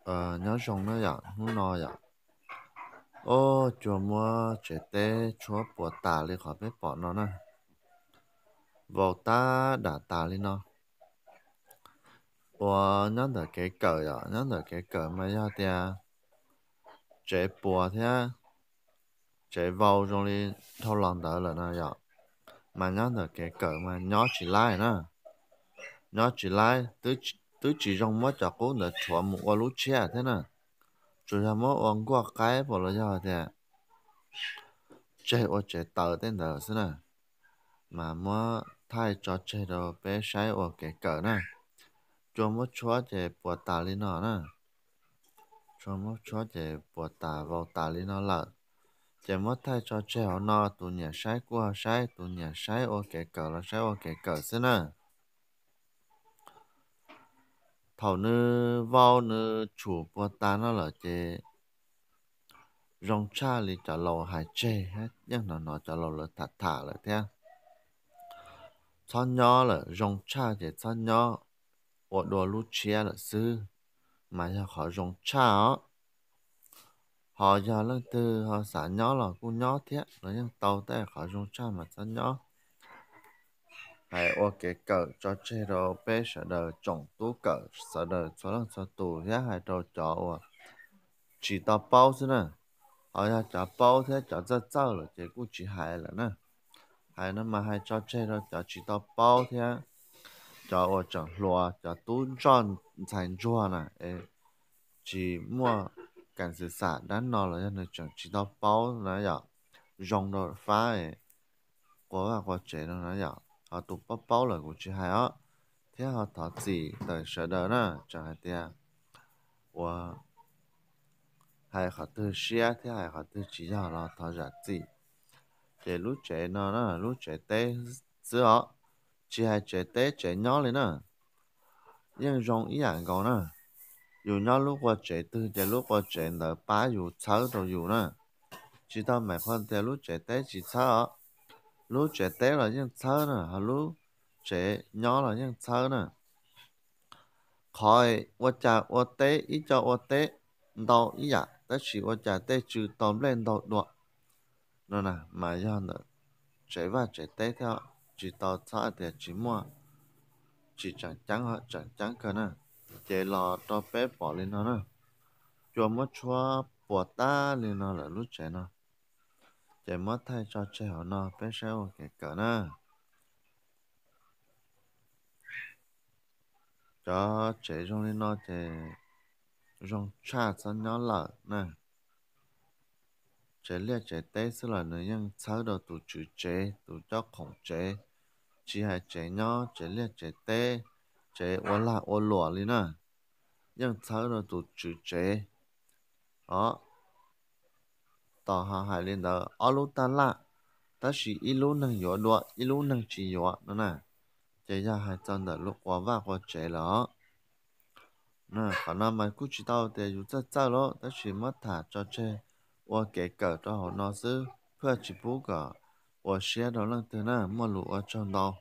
Nyob zoo na yom, hnub no yom, ub, cua muab tsev teb tshuab puas tas li qhov peb pom no na. Vau tab dam tas li no. Uas nyob ntawm kev kawm yom, nyob ntawm kev kawm mas yog tias tsev puas thiab tsev vau zoo li dhau los ntawd lawm no yom, mas nyob ntawm kev kawm mas nyob tsis laib na. Nyob tsis laib, twb tsis zoo muab cov qub ntawd rhuav mus ua lub tshiab thiab na. Tsuas yog muab ua nkuaj qaib puas los yog tias tseg ua tsev taws tej ntawd xwb na, mas muab thaij tso tseg rau peb saib ua kev kawm na. Cua muab tshuab ces puas tas li no na. Cua muab tshuab ces puas tas vau tas li no lawm. Ces muab thaij tso tseg hauv no, tus nyiam saib kuj ho saib, tus nyiam saib ua kev kawm los saib ua kev kawm xwb na. Thaum nws vau nws tshum puas tas no lawm ces zoo tshaj li cov laus hais tseg, yeej hnov hnov cov laus lawv tham tham lawm thiab. Txhob nyob lawm, zoo tshaj ces txhob nyob, ua dua lub tshiab lawm xwb, mas yog qhov zoo tshaj os. Ho yog leej twg ho xav nyob los kuj nyob thiab, los yeej tau, tab qhov zoo tshaj mas txhob nyob. Hais ua kev kawm tso tseg rau peb sawv daws tsoom tub kawm sawv daws txhua leej txhua tus thiab hais rau cov uas tsis tau paub xwb na. Ho yog cov paub thiab cov txawj txawj lawm ces kuj tsis hais lawm na. Hais no mas hais tso tseg rau cov tsis tau paub thiab cov uas tseem hluas, cov tub ntsoj ntxhais ntsuag na, es tsis muaj kam xwm xam dab no los yog nws tseem tsis tau paub na yom, zoo rau fab qua vaj qua tsev no na yom. Ho tus paub paub lawm kuv tsis hais os, thiab ho thov txim ntawm sawv daws na, tseem hais tias ua hais qhov twg siab thiab hais qhov twg tsis yog los thov zam txim. Ces lub tsev no na, lub tsev teb xwb os, tsis hais tsev teb tsev nyob li na, yeej zoo ib yam nkaus na. Yus nyob lub qua tsev twg ces lub qua tsev ntawd pab yus txhawb rau yus na. Tsis tau meem qhov tias lub tsev teb tsis txhawb os, lub tsev teb los yeej txhawb na, ho lub tsev nyob los yeej txhawb na. Qhov ua cas ua teb, ib co ua teb ntau ib yam, tab sis ua cas tej tsw tau nplej ntau dua no na, mas yog ntawm tsev vaj tsev teb thiab, tsis tau txhob hais tias tsis muaj, tsis tseem ceeb, tseem ceeb kawg na. Ces los rau peb pom li no na, cua muab tshuab puas tas li no lawm lub tsev no. Ces muab thaij tso tseg hauv no peb saib ua kev kawm na. Cov tsev zoo li no ces zoo tshaj txhob nyob lawm na. Tsev liaj tsev teb xwb los nws yeej txhawb rau tus tswv tsev, tus cob khoom tsev, tsis hais tsev nyob, tsev liaj tsev teb, tsev ua lag ua luam li na, yeej txhawb rau tus tswv tsev os. Tos ho hais li ntawd, ob lub taj laj, tab sis ib lub neeg yuav dua ib lub neeg tsis yuav no na. Ces yog hais txog ntawm lub qua vaj qua tsev lawm os. Qhov no mas kuj tsis tau tias yus txawj txawj lawm, tab sis muab tham tso tseg ua kev kawm rau hauv no xwb, phaj tsis pub kom ua siab rau leej twg na, muaj lus ua tsaug ntau.